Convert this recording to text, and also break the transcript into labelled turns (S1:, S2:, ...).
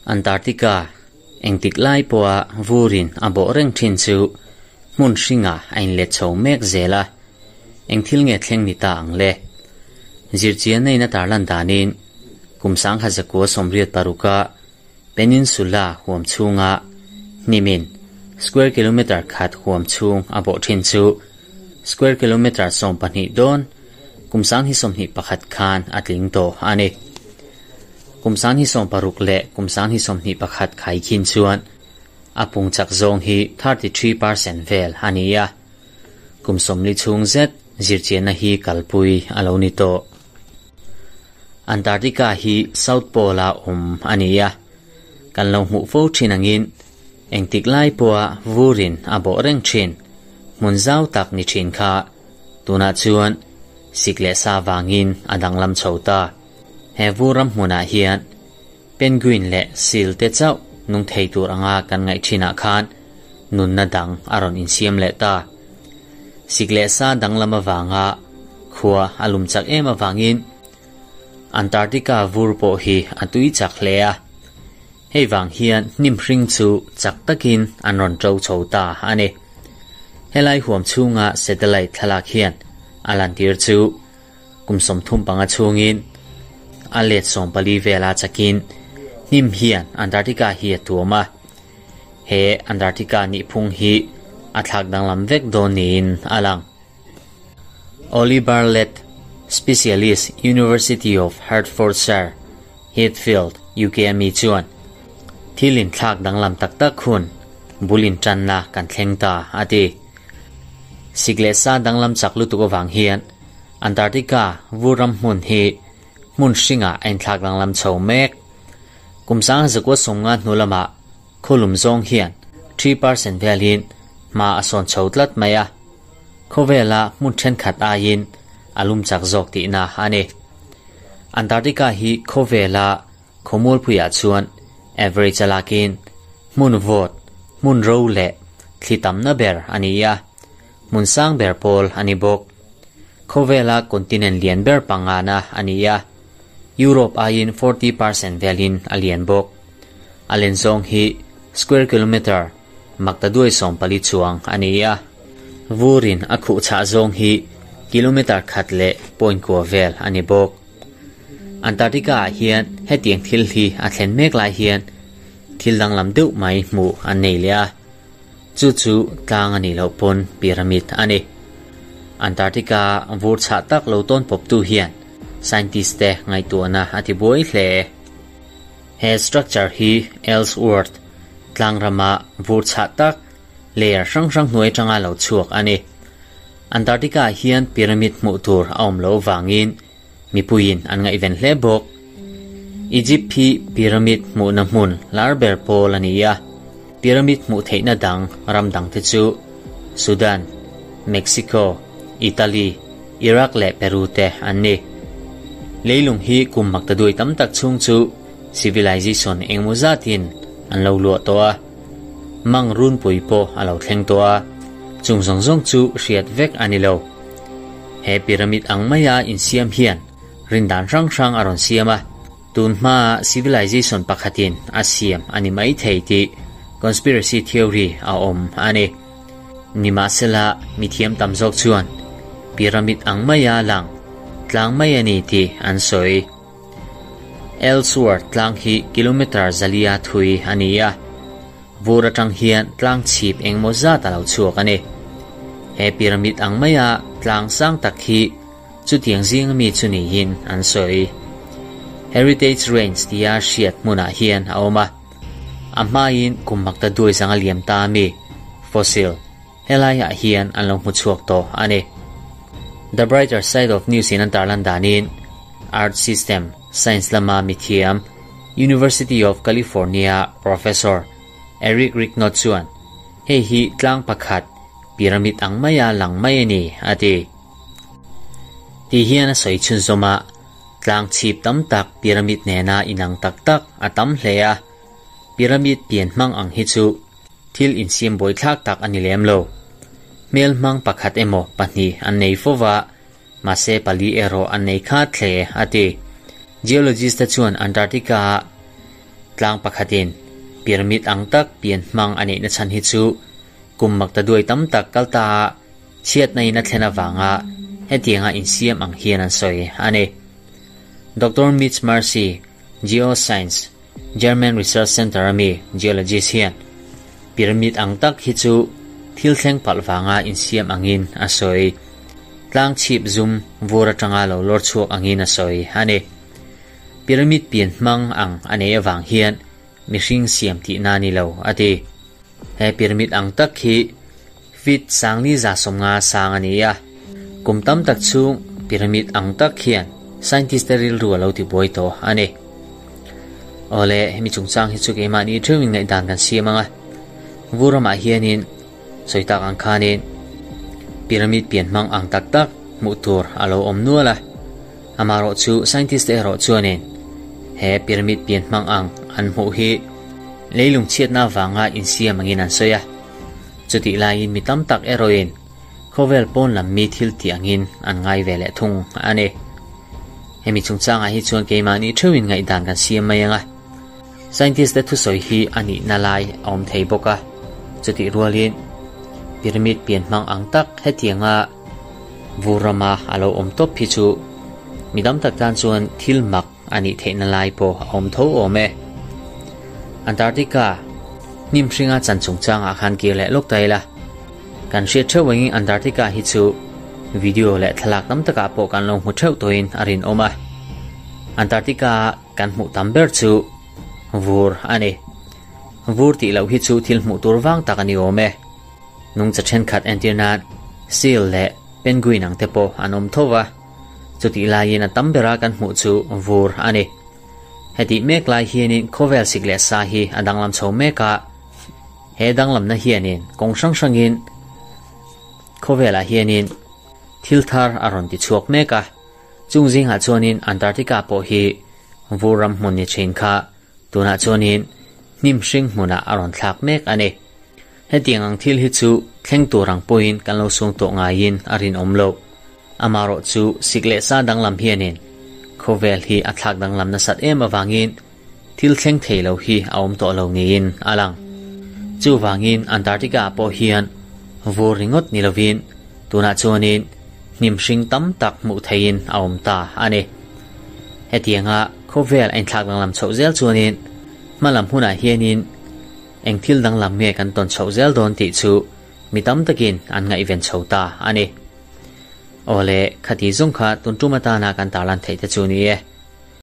S1: Antarctica, engtik lai pawha vurin a bawh reng thin chu hmun hringah a inlet chho mek zel a, eng thil nge thleng ni ta ang le? Zirchian neiin a tarlan danin kum 1986-a Peninsula huam chhunga hnimin square kilometre khat huam chhung a bawh thin chu square kilometre 12 dawn kum 2021 khan a tling tawh a ni. Kum 2060 leh kum 2021 khai khin chuan a pung chak zawng hi 33% vel a ni a. Kum 40 chhung zet zirchianna hi kalpui a lo ni tawh. Antarctica hi South Pole-a awm a ni a, kan lo hmuh fo thin angin engtik lai pawha vurin a bawh reng thin hmun zau tak ni thin kha tunah chuan sik leh sa vangin a danglam chho ta. He vur ram hmunah hian penguin leh seal te chauh nung thei tur anga kan ngaih thinah khan nunna dang a rawn insiam leh ta. Sik leh sa danglam avanga khua a lum chak em avangin Antarctica vur pawh hi a tui chak hle a. Hei vang hian hnim hring chu chak takin an rawn ṭo chho ta a ni. Helai huam chhunga satellite thlalak hian a lantir chu kum 35 chhungin a let 14 vela chakin hnim hian Antarctica hi a tuam a. He Antarctica nihphung hi a thlak danglam vek dawn niin a lang. Oliver Lett, Specialist, University of Hertfordshire, Heathfield, UK a mi chuan, Thil inthlak danglam tak tak hun bul intanna kan thleng ta, a ti. Sik leh sa danglam chak lutuk avang hian Antarctica vur ram hmun hi hmun hringah a inthlak danglam chho mek. Kum 1950 hnu lamah khawlum zawng hian 3% velin hma a sawn chho tlat mai a, khawvela hmun thenkhat aiin a lum chak zawk tihna a ni. Antarctica hi khawvela khawmualpuiah chuan average a lakin hmun vawt, hmun ro leh thli tamna ber a ni a, hmun sang ber pawl a ni bawk. Khawvela continent lian ber pangana a ni a, Europe aiin 40% velin a lian bawk. A len zawng hi square kilometre maktaduai 14 chuang a ni a. Vurin a khuh chhah zawng hi kilometre khat leh point kua vel a ni bawk. Antarctica ah hian hetiang thil hi a thlen mek lai hian thil danglam deuh mai hmuh an nei leh a, chu chu tlang a nih loh pawn pyramid a ni. Antarctica vur chhah tak lo tawn pawptu hian scientist te ngaihtuahna a ti buai hle. He structure hi Ellsworth tlang rama vur chhah tak layer hrang hrang hnuai atanga lo chhuak a ni. Antarctica ah hian pyramid hmuh tur a awm loh vangin mipuiin an ngaihven hle bawk. Egypt hi pyramid hmuhna hmun lar ber pawl a ni a, pyramid hmuh theihna dang ram dangte chu Sudan, Mexico, Italy, Iraq leh Peru te an ni. Leilung hi kum maktaduai tam tak chhung chu civilization engemaw zatin an lo luah tawh a, mang runpui pawh a lo thleng tawh a, chung zawng zawng chu hriat vek a ni lo. He pyramid ang maia insiam hian rindan hrang hrang a rawn siam a, tun hmaa civilization pakhatin a siam a ni mai thei tih conspiracy theory a awm a ni. Nimahsela, mithiam tam zawk chuan pyramid ang maia lang tlang mai a ni tih an sawi. Ellsworth tlang hi kilometre 400 thui a ni a, vur atang hian tlang chhip engemaw zat a lo chhuak a ni. He pyramid ang maia tlang sang tak hi chutiang zinga mi chu niin an sawi. Heritage Range tia hriat hmunah hian a awm a, a hmain kum makta duai zanga liam ta ami fossil helaiah hian an lo hmu chhuak tawh a ni. The Brighter Side of News in an tarlan danin Earth System Science lama mithiam University of California Professor Eric Rignot chuan hei hi tlang pakhat pyramid ang maia lang mai a ni a ti. Ti hian a sawi chhunzawm a, tlang chhip tam tak pyramid nena inang tak tak a tam hle a, pyramid pian hmang ang hi chu thil insiam buaithlak tak a ni lem lo. Hmel hmang pakhat emaw pahnih an nei fo va, mahse pali erawh an nei khat hle a ti. Geologist te chuan Antarctica ah tlang pakhatin pyramid ang tak pian hmang a neihna chhan hi chu kum maktaduai tam tak kal ta ah chhiatna in a thlen avanga hetianga insiam ang hian an sawi a ni. Doctor Mitch Marcy, Geoscience, German Research Centre a mi geologist hian pyramid ang tak hi chu thil thleng palh vanga insiam angin a sawi. Tlang chhip zum vur atanga lo lawr chhuak angin a sawi a ni. Pyramid pian hmang ang a nei avang hian mihring siam tihna a ni lo, a ti. He pyramid ang tak hi feet 4150 sang a ni a. Kum tam tak chhung pyramid ang tak hian scientist te rilru a lo ti buai tawh a ni. Awle, hemi chungchang hi chu keimahni theuhin ngaihdan kan siam ang a. Vur ramah hianin sawi tak ang khanin pyramid pian hmang ang tak tak hmuh tur a lo awm nual a. Amaherawh chu scientist te erawh chuanin he pyramid pian hmang ang an hmuh hi leilung chhiatna avanga insiam angin an sawi a. Chutih laiin mi tam tak erawhin khawvel pawn lam mi thil tih angin an ngai ve leh thung a ni. Hemi chungchangah hi chuan keimahni theuhin ngaihdan kan siam mai ang a. Scientist te thusawi hi a nihna lai a awm thei bawk a, chutih rualin pyramid pian hmang ang tak hetianga vur rama a lo awm tawp hi chu mi dam tak tan chuan thil mak a nih theihna lai pawh a awm tho awm e. Antarctica hnim hringa chan chungchangah khan kir leh lawk ta ila, kan hriat theuh angin Antarctica hi chu video leh thlalak tam takah pawh kan lo hmu theuh tawhin a rinawm a. Antarctica Kan hmuh tam ber chu vur a ni. Vur tih loh hi chu thil hmuh tur vang tak a ni awm e. Nungcha thenkhat entir nan seal leh penguin ang te pawh an awm tho va, chutih laiin a tam bera kan hmuh chu vur a ni. Hetih mek lai hianin khawvel sik leh sa hi a danglam chho mek a, he danglamna hianin kawng hrang hrangin khawvelah hianin thil thar a rawn ti chhuak mek a. Chung zingah chuanin Antarctica pawh hi vur ram hmun ni thin kha tunah chuanin hnim hring hmunah a rawn thlak mek a ni. Hetiang ang thil hi chu thleng tur ang pawhin kan lo sung tawh ngaiin a rinawm loh. Amaherawh chu sik leh sa danglam hianin khawvel hi a thlak danglam nasat em avangin thil thleng thei lo hi a awm tawh lo niin a lang. Chuvangin Antarctica ah pawh hian vur ringawt ni lovin tunah chuanin hnim hring tam tak hmuh theihin a awm ta a ni. Hetianga khawvel a inthlak danglam chhoh zel chuanin hmalam hunah hianin eng thil danglam nge kan tawn chhoh zel dawn tih chu mi tam takin an ngaihven chho ta a ni. Awle, khati zawng kha tun tum atana kan tarlan theih te chu ni e.